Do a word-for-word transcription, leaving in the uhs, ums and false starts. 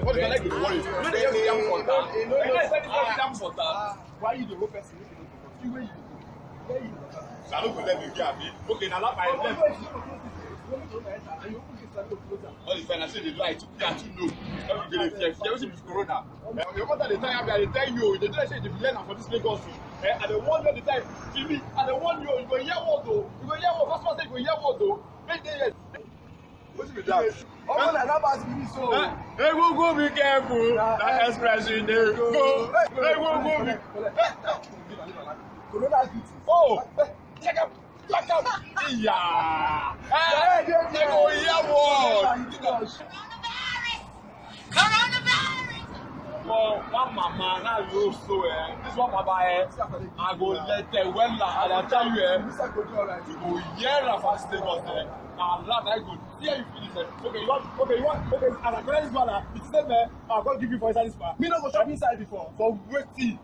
What is that? Like you worry? When they hear me jam for town, when they hear me jam for town, why you dey go person? You wey you dey go? Where you dey go? So I no go let me be abi. Okay, na laugh I left. All the time I say they lie, too fear, too know. Every day they fear, fear. Wetin be corona? Eh, your mother dey tell you, I dey tell you, they dey say they be learn am for this Lagos. Eh, I dey warn you all the time. Jimmy, I dey warn you, you go hear word o. You go hear word. First one say you go hear word o. Make dey here. Wetin be that? Omo na that pass be this o. Eh, Egungun, be careful. That express you dey go. Egungun, be. Corona duty. Oh, check am, check am. Yeah. Eh, they go hear word. Coronavirus! Coronavirus! For one mama, now you so, eh, this one papa, eh, I go let them well, and I tell you, eh, you go hear am for Lagos, eh, na laugh, I go tear you finish, eh. Okay, you want, okay, you want, okay, as I call this one, eh, it's the same, eh, I go give you for inside this bar. Me no go chop inside before. For wetin?